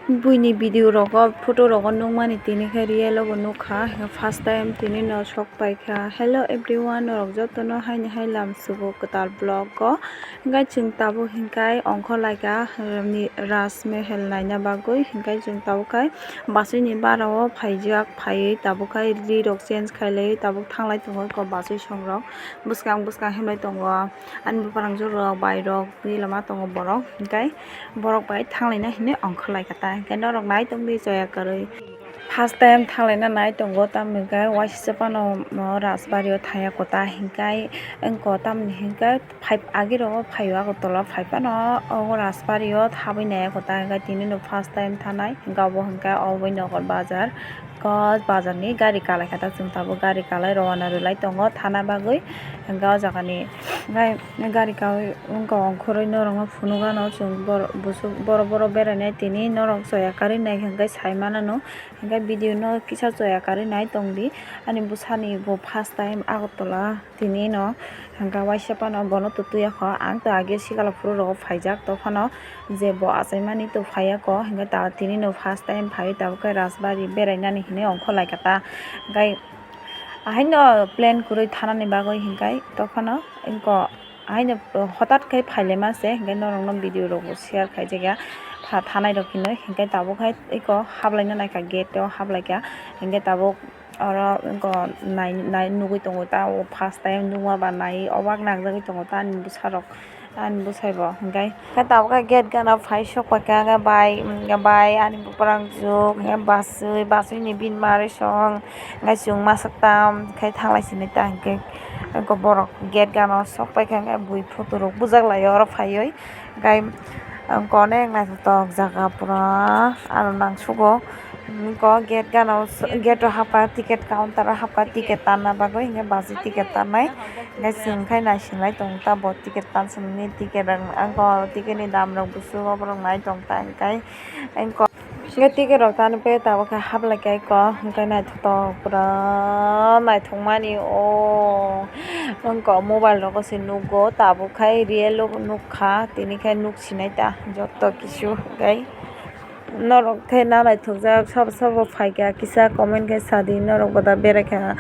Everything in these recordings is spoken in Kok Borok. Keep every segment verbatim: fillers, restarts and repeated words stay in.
Buini video rogo, photo rogo nukmani tini khe real o bo nukha, first time tini no sok paikha. Hello everyone, norok jotono haini hai lamsugo kwtal vlog o. Hinkhe chwng tabuk hinkhe ongkhor laika, um, ni Raj Mahal naina bagwi, hinkhe chwng tabuk khai bwswini bara o phaijak, phaiwi tabuk khai ri rok change khailaiwi tabuk thanglai tongo eko bwswi songrok, bwskang bwskang himlai tongo ani bwprangjwk rok, bai rok, twi lama tongo borok, hinkhe borok bai thanglaina hinwi ongkhor laikha ta, hinkhe norok nai tongdi choya kwrwi. First time thanglaina nai tongo, tamni hinkhe waisa phano Rajbari o thangya kota, hinkhe wngkha tamni hinkhe five agi rogo phaio Agartala, five phano o Rajbari o thabwi nai kota, hinkhe tini no first time thanai, hinkhe obo hinkhe obo Nogor bazar. Kos bazar ni gari kalai kha ta, chwng tabuk gari kalai rowana rwlai tongo thana bagwi. Hinkhe o jaga ni gai gari kaui wngkha ongkhorwi norok no phunukgano chwng borok busuk borok borok berainai tini norok choya karwi nai hinkhe sai manano. Hinkhe video no kisa choya karwi nai tongdi ani bwsani bo first time Agartala. Tini no hwnkha waisa phano bono twtwi yakho, ang to age sikala phuru rogo phaijak, to phano je bo achaimani to phaiya kho, hwnkhe ta tini no first time phaiwi tabuk khe Rajbari berainani hinwi ongkhor laikha ta, hwnkhe ahaino plan kwrwi thanani bagwi hwnkhe to phano wngkha ahaino hwtat khe phailaima se, hwnkhe norokno video rogo share khaijak ya thanai rok hinwi, hwnkhe tabuk hai eko haplaina naikha gate o haplaikha, hwnkhe tabuk. Oro wngkha nai nai nugwi tongo ta, o first time nukma ba nai obak nangjagwi tongo ta ani bwsarok, ani bwsai bo hinkhe. Khe tabuk khe gate gana phai sok paikha, hwnkhe bai, hwnkhe bai ani bwprangjwk, hwnkhe bachwi, bachwini bini mwrwsong, hwnkhe chwng masa tam khe thanglai sini ta hinkhe. Wngkha borok gate gana sok paikha, hwnkhe bui photo rok bujak lai o oro phaiwi. Hwnkhe, wngkha onek naithotok jaga pura ano nangsugo. Wngkha gate gana o, gate o hapkha ticket counter o hapkha ticket tanna bagwi, hinkhe bachwi ticket tannai. Hinkhe chwng khai naisinglai tongo ta bo ticket tansani ticket rok, wngkha ticket ni dam rok buchuk oborok nai tongkha hinkhe. Wngkha. Hwnkhe ticket rok tani phe tabuk khe haplai kha eko, hwnkhe naithotok pura naithokmani o wngkha mobile rogo se nugo, tabuk khai real o nukha, tini khai nuk sinai ta joto kisu hwnkhe norok khe na naithokjak sabo sabo phaikha kisa comment khe sadi norok bo da beraikha.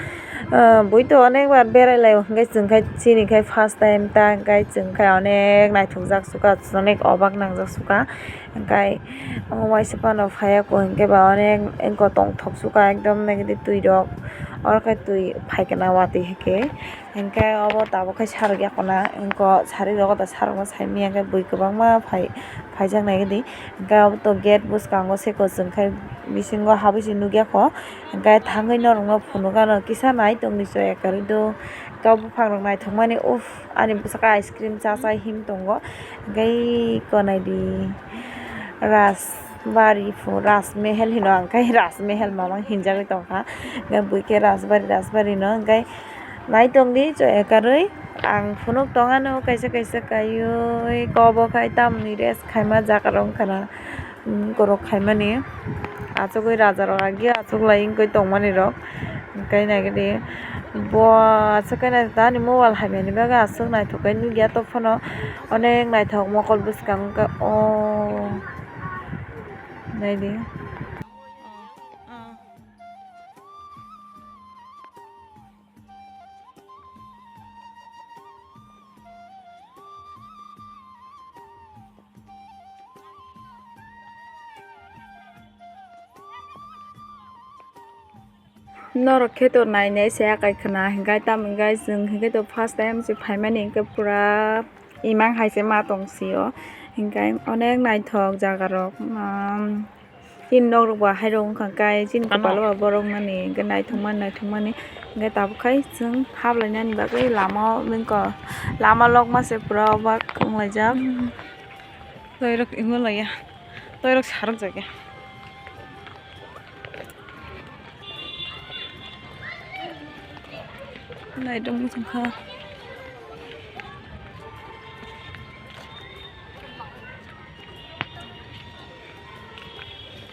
Ah, bui to onek bar berai lai o hwnkhe chwng khai chini khai first time ta hwnkhe chwng khai onek naithokjak sukha onek obak nangjak sukha hwnkhe. Omo waisa phano phaiya kho hinkhe ba onek wngkha tongthok sukha ekdom naikhedi twi rok oro khe twi phaikhe na watwi hinkhe hinkhe obo tabuk khe sarok yakona wngkha sari rok da sarok no saimanya hinkhe bui kwbangma phai phaijak naikhedi hinkhe obo to gate bwskango se kwchwng khe bisingo habwi se nukya kho hinkhe thangwi norok no phunukgano kisa nai tongdi choya kwrwi do khe o buphang rok naithokmani uff ani bwswk ice cream cha cha him tongo. Tei ko naidi Rajbari pho Rajmehel hino ang khe Rajmehel mamang hinjagwi tongkha. Hwnkhe buikhe Rajbari Rajbari no hwnkhe naitongdi choya karwi ang phunuk tongano kaisa kaisa kaiwi kobo khai tamni rest khaima jaga rok wngkhana. Borok khaimani achugwi rajarok agi achuklai wngwi tongmani rok hwnkhe naikhe de bo aswk khe naithotok ani mobile hamyani bagwi aswk naithok khe nukya tongphano onek naithok mokol bwskango khe o naidi. Norok khe to nainai se akai khwna hinkhe tamo hinkhe chwng hinkhe to first time se phaimani hinkhe pura imang hai se ma tong sio hinkhe onek naithok jaga rok. Chini nok rok bo hairok wngkha khe chini kopalo bo borok nani hinkhe naithok mani naithok mani hinkhe tabuk khai chwng hablainani bagwi lama o wngkha lama lokma se pura obak wnglaijak. Toirok imo laiya toirok sarok jakya. Naitong wngkha.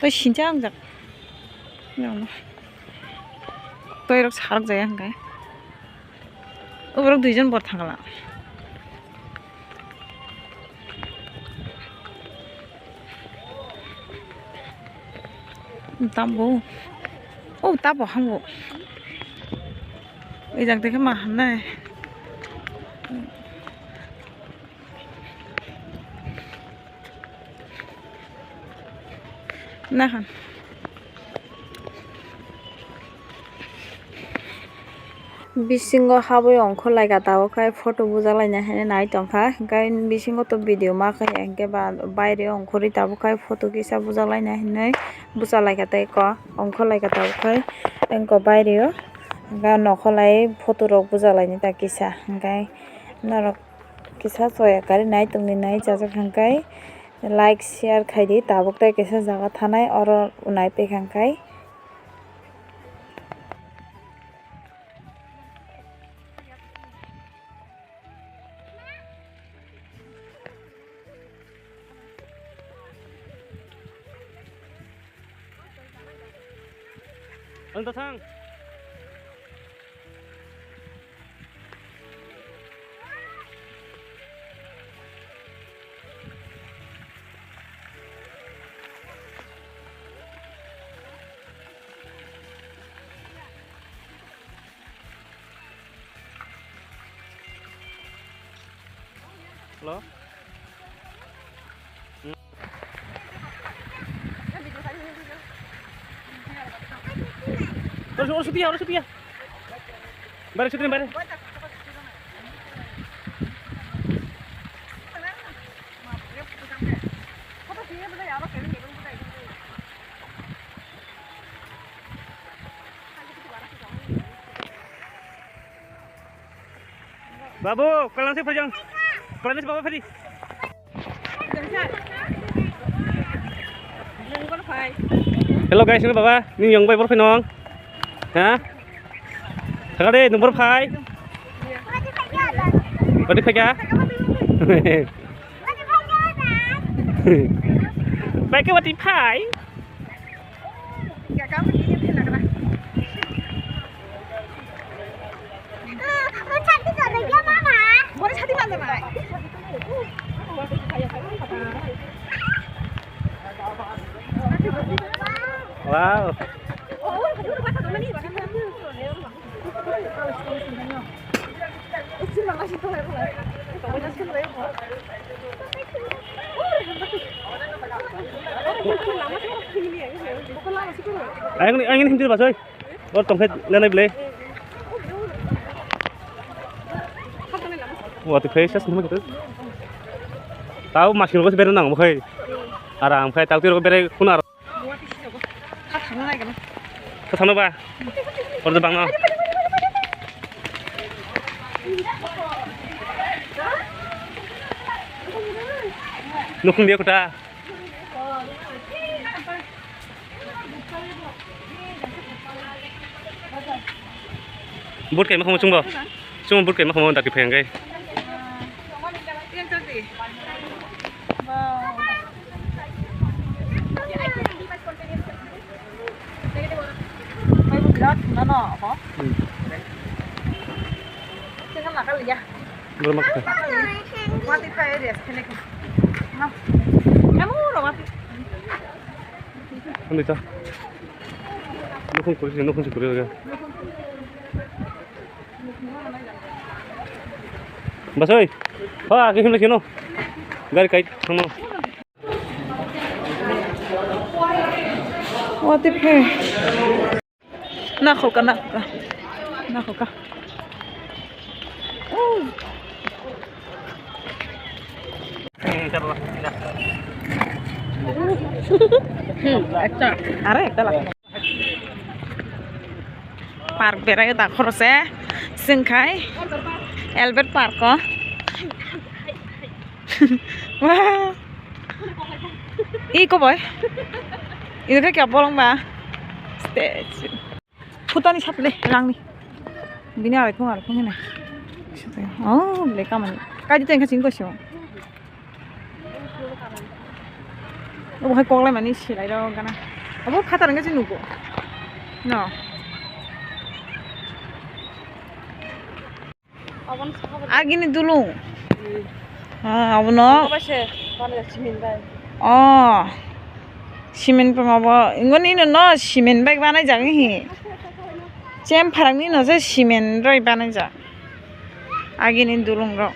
Tei sincha wngjak. Toirok sarok jaya hwnkhe. Oborok duijon bor thangla. Tambo. Oh, tabo hambo. Ejang teke ma hamnai. Nahan. Bisingo habwi ongkhorlaikha, tabuk khe photo bujaklaina hinwi nai tongkha. Hwnkhe bisingo to video ma khe, hwnkhe ba baire ongkhorwi tabuk khe photo kisa bujaklaina hinwi buchalaikha tei ko ongkhorlaikha tabuk khe. Hwnkhe baireo hwnkhe nokholai photo rok bujaklaini ta kisa, hwnkhe norok kisa soya karwi nai tongdi nai chajak hwnkhe like share khaidi, tabuk tei kisa jaga thanai oro nai pekha hwnkhe. Ang ta thang. Hello? Hmm. Oro, oro sutia, oro sutia. Bare sutia, bare. Babu, kalang si phajang. Kalang si baba phadi. Hello guys, ini baba, ini yang baik berapa nong? Ha? Thaka de, number five. Wati phai kha? Bai khe wati phai? Wow. Ang, ang ini hindi ba, soy? Or tongkhe lenai ble. Wati fresh as nama gitu. Tau masih nunggu sebenarnya nang, boy. Aram, kayak tau tiro bere kunar. Kha thangna ba? Oro bangno. Nukhung dia kota. But kaima khamo chungbo. Chungbo but kaima khamo daki phai ang kai. Birat thangna no, ho? Hmm. Tengah makan ya. Belum makan. Mati kaya dia, sini. Nah. Kamu udah mati. Andi ta. Nukhung kuri, nukhung si kuri lagi. Basoi. Ha, agi himle kino. Gari kai, thangno. What the fuck? Nakhoka, nakhoka. Nakhoka. Oh. Hmm, ekta. Are ekta la. Park berai da khorose singkhai Albert Park o. Wah. Iko boy. Ini khe kya bolong ba? Stage. Phutani saple rangni. Bini arai phung arai phung hene. Oh, le kamani. Kaidi tengka sing koso. Obo hai koklai mani silai rok gana. Obo khatar wngkha se nugo. No. Agini dulung. Hmm. Ah, abono. Obo bai se, bana simin bai. Oh. Cement pama bo, ingoni no, no cement bai banai jak hi. Chem pharang ni no se cement roi banai jak. Agini dulung rok.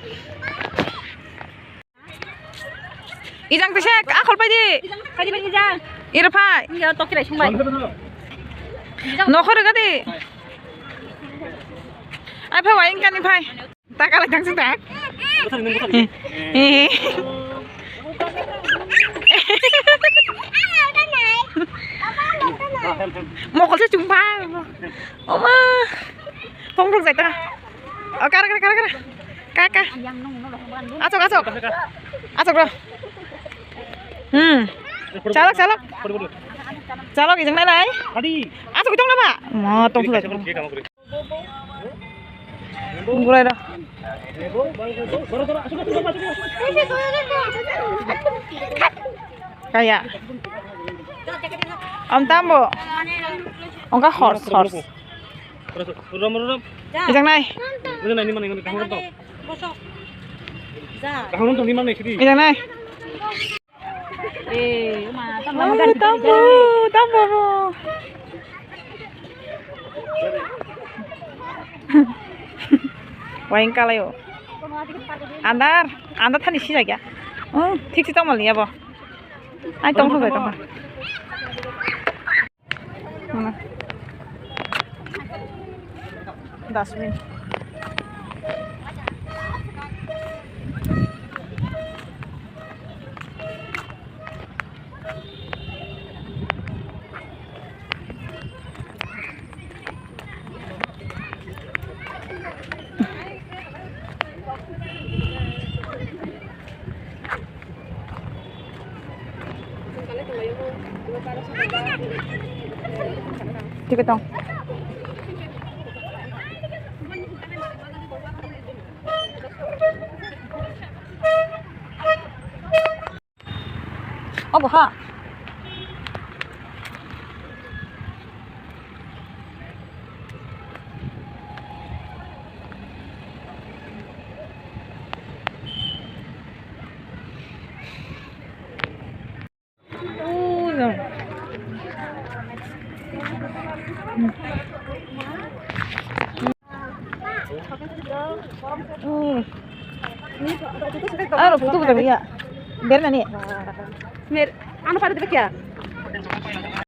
Ijang tise akhol pai di. Pai di, pai di, ijang. Ira phai. Iya, tok kirai sung bai. Nokhor ga di. Ai phai, wa ingkani phai. Taka lai tang sing tak. Mokol se chung phai. Oma. Phong phong jai ta. O kara kara kara kara. Ka ka. Asok asok. Asok bro. Hmm. Chalok chalok. Chalok ijang nai nai. Asok itong nama. Mo tong sudah. Burai dah. Kaya. Om tambo. Ongka horse horse. Rom rom rom. Ijang nai. Ijang nai ni mana ijang nai. Kaham rom tong ni mana sidi. Ijang nai. Eh, ma, tamo. Oh, tamo, tamo. Waing kalai o. Andar, andar thani sijak ya. Oh, thik si tongmal ni abo. Ai tong thok tong. Mana? Dustbin. Tike tong. Obo ha. Aro photo bo ya. Ber nani. Mer, ano photo dibe kya?